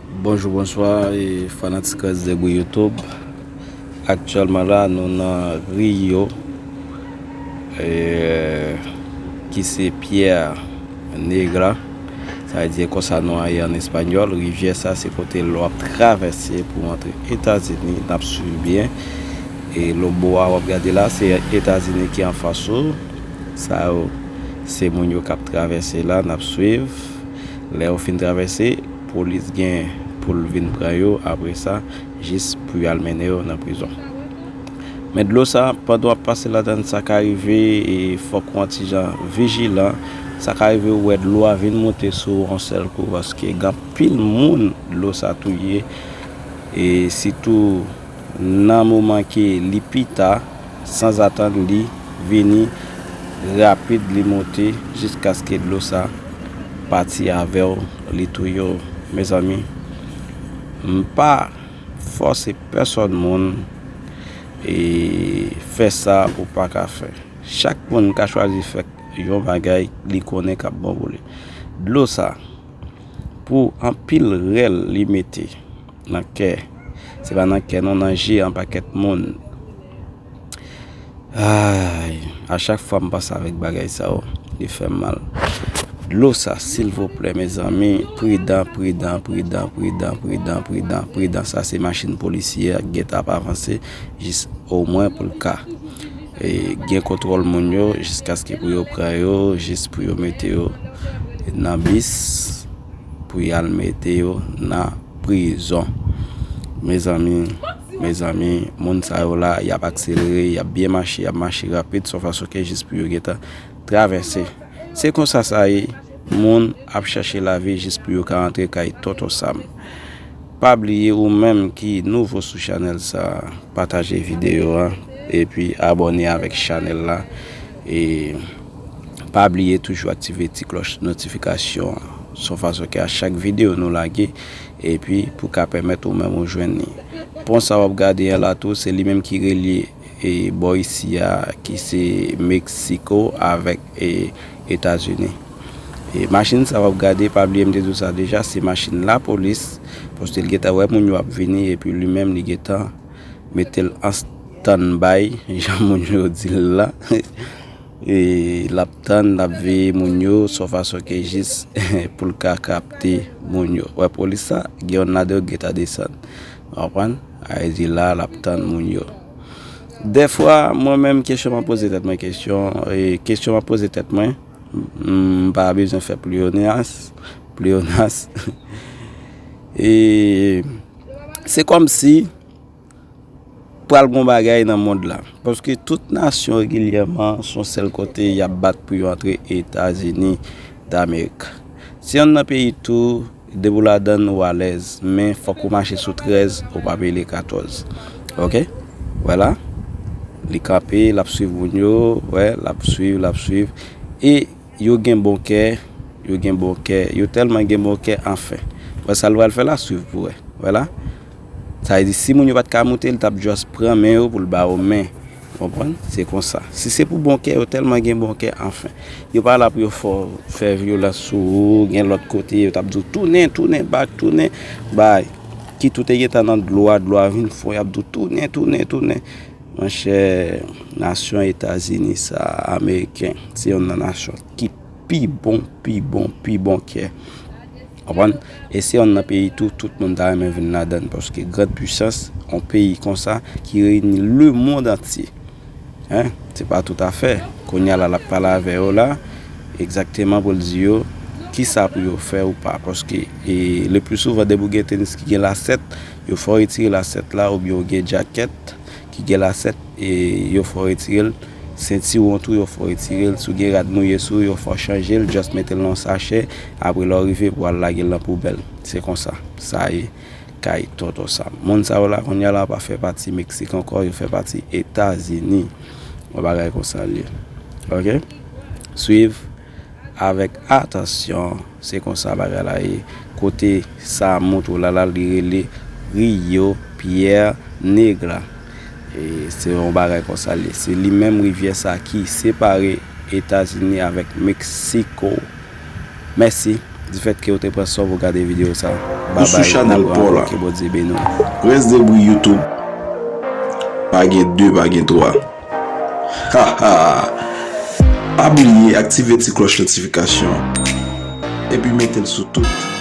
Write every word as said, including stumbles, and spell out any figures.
Bonjou, bonswa, e fanatik Rèz Debout YouTube. Aktyèlman la, nou nan Rio, e, ki se Piedra Negra. Sa vle di konsa nou a ye an espanyòl. Rivyè sa se kote l w ap travèse pou w antre Etazini. N ap swiv byen. E lòt bò a w ap gade la, se Etazini ki anfas ou. Sa yo, se moun yo k ap travèse la, n ap swiv. Lè yo fin travèse, polis gen pou l vin pran yo apre sa, jis pou y al mennen yo nan prizon. Men dlo sa, pandan w ap pase ladan l, sa ka rive, e fòk ou an ti jan vijilan. Sa ka rive ou wè dlo a vin monte sou ou yon sèl kou, paske gen anpil moun dlo sa touye, e sitou nan moman ke li pita, sanzatann li vini rapid, li monte jiskaske dlo sa pati avè w, li touye w. Mezanmi, m pa fòse pèsòn moun e fè sa ou pa ka fè. Chak moun ka chwazi fè yon bagay li konnen k ap bon pou li. Dlo sa, pou anpil rèl li mete nan kè, se pa nan kè non, nan je an pakèt moun. Ay, a chak fwa m panse avèk bagay sa yo, li fè m mal. Dlo sa, silvouplè, mezanmi, pridan, pridan, pridan, pridan, pridan, pridan, pridan. Sa se machin polisye a k gentan ap avanse, jis omwen pou l ka, e, gen kontwòl moun yo, jiskaske pou yo pran yo, jis pou yo mete yo nan bis, pou y al mete yo nan prizon. Mezanmi, mezanmi, moun sa yo la, y ap akselere, y ap byen mache, y ap mache rapid, se yon fason ke jis pou yo gentan travèse. Se konsa sa ye, moun ap chache lavi jis pou yo ka antre kay Tonton Sam. Pa bliye ou menm ki nouvo sou chanèl sa, pataje videyo a, epi abòne avèk chanèl la. E pa bliye toujou aktive ti klòch notifikasyon an. Se yon fason ke a chak videyo nou lage, epi pou ka pèmèt ou menm ou jwenn li. Pon sa w ap gade an la tou, se li menm ki relye, e, bò isi a, ki se Meksiko avèk, e, Etazini. E machin sa w ap gade, pa bliye m te di w sa deja, se machin lapolis, paske l gentan wè moun yo ap vini, epi li menm li gentan mete l an standby, jan moun yo di l la. E l ap tann, l ap veye moun yo, se yon fason ke jis pou l ka kapte moun yo. Wè polis sa, gen youn ladan yo ki gentan desann. Ou konprann? Sa vle di la, l ap tann moun yo. Dèfwa, mwen menm, kesyon m ap poze tèt mwen, kesyon, e, kesyon m ap poze tèt mwen, m pa bezwen fè pleyonas, pleyonas. E se kòmsi pral gon bagay nan mond la. Paske tout nasyon regilyèman se yon sèl kote y ap bat pou yo antre Etazini Damerik. Si yonn nan peyi tou, depi w ladann ou alèz, men fòk ou mache sou trèz, ou pa peye katòz. Oke? Vwala. Li kanpe, l ap swiv moun yo, wè, l ap swiv, l ap swiv. E yo gen bon kè, yo gen bon kè, yo tèlman gen bon kè, anfen. Wè sa l pral fè la, swiv pou wè. Vwala. Sa vle di, si moun yo pa t ka moute, li t ap just pran men yo pou l ba yo men. Ou konprann? Se konsa. Si se pou bon kè, yo tèlman gen bon kè, anfen. Yo pa la pou yo fè w, fè vyolans sou ou, gen lòt kote, yo t ap di w, "Tounen, tounen, bak, tounen, bay." Kit ou te gentan nan dlo a, dlo a vin fon, y ap di w, "Tounen, tounen, tounen." Monchè, nasyon Etazini sa, ameriken, se youn nan nasyon ki pi bon, pi bon, pi bon kè. Konprann? E se youn nan peyi tou, tout moun ta renmen vin ladann, paske grand puissance, yon peyi konsa ki reyini lemonn antye. Hein? Se pa tout afè. Kounye a la, l ap pale avè yo la, egzakteman pou l di yo kisa pou yo fè ou pa. Paske, e, le pli souvan, depi w gen tenis ki gen lasèt, yo fè w retire lasèt la, oubyen w gen djakèt ki gen lasèt, e yo fè w retire l. Sentiwon tou, yo fè w retire l. Si w gen rad mouye sou ou, yo fè w chanje l, just mete l nan yon sachè. Apre, lè w rive, pou w al lage l nan poubèl. Se konsa sa ye kay Tonton Sam. Moun sa yo la, kounye a la, pa fè pati Meksik ankò, yo fè pati Etazini. Yon bagay konsa l ye. Oke? Swiv avèk atansyon. Se konsa bagay la ye. Kote sa montre w la, la, li rele Rio Piedra Negra. E se yon bagay konsa li ye. Se li menm rivyè sa ki separe Etazini avèk Meksiko. Mèsi. Difèt ke ou te pran swen pou gade videyo sa. Ou sou chanèl pa w la. Ke Bondye beni w. Rès debout YouTube. Pa gen de, pa gen twa. Ha ha. Pa bliye aktive ti klòch notifikasyon. Epi mete l sou tout.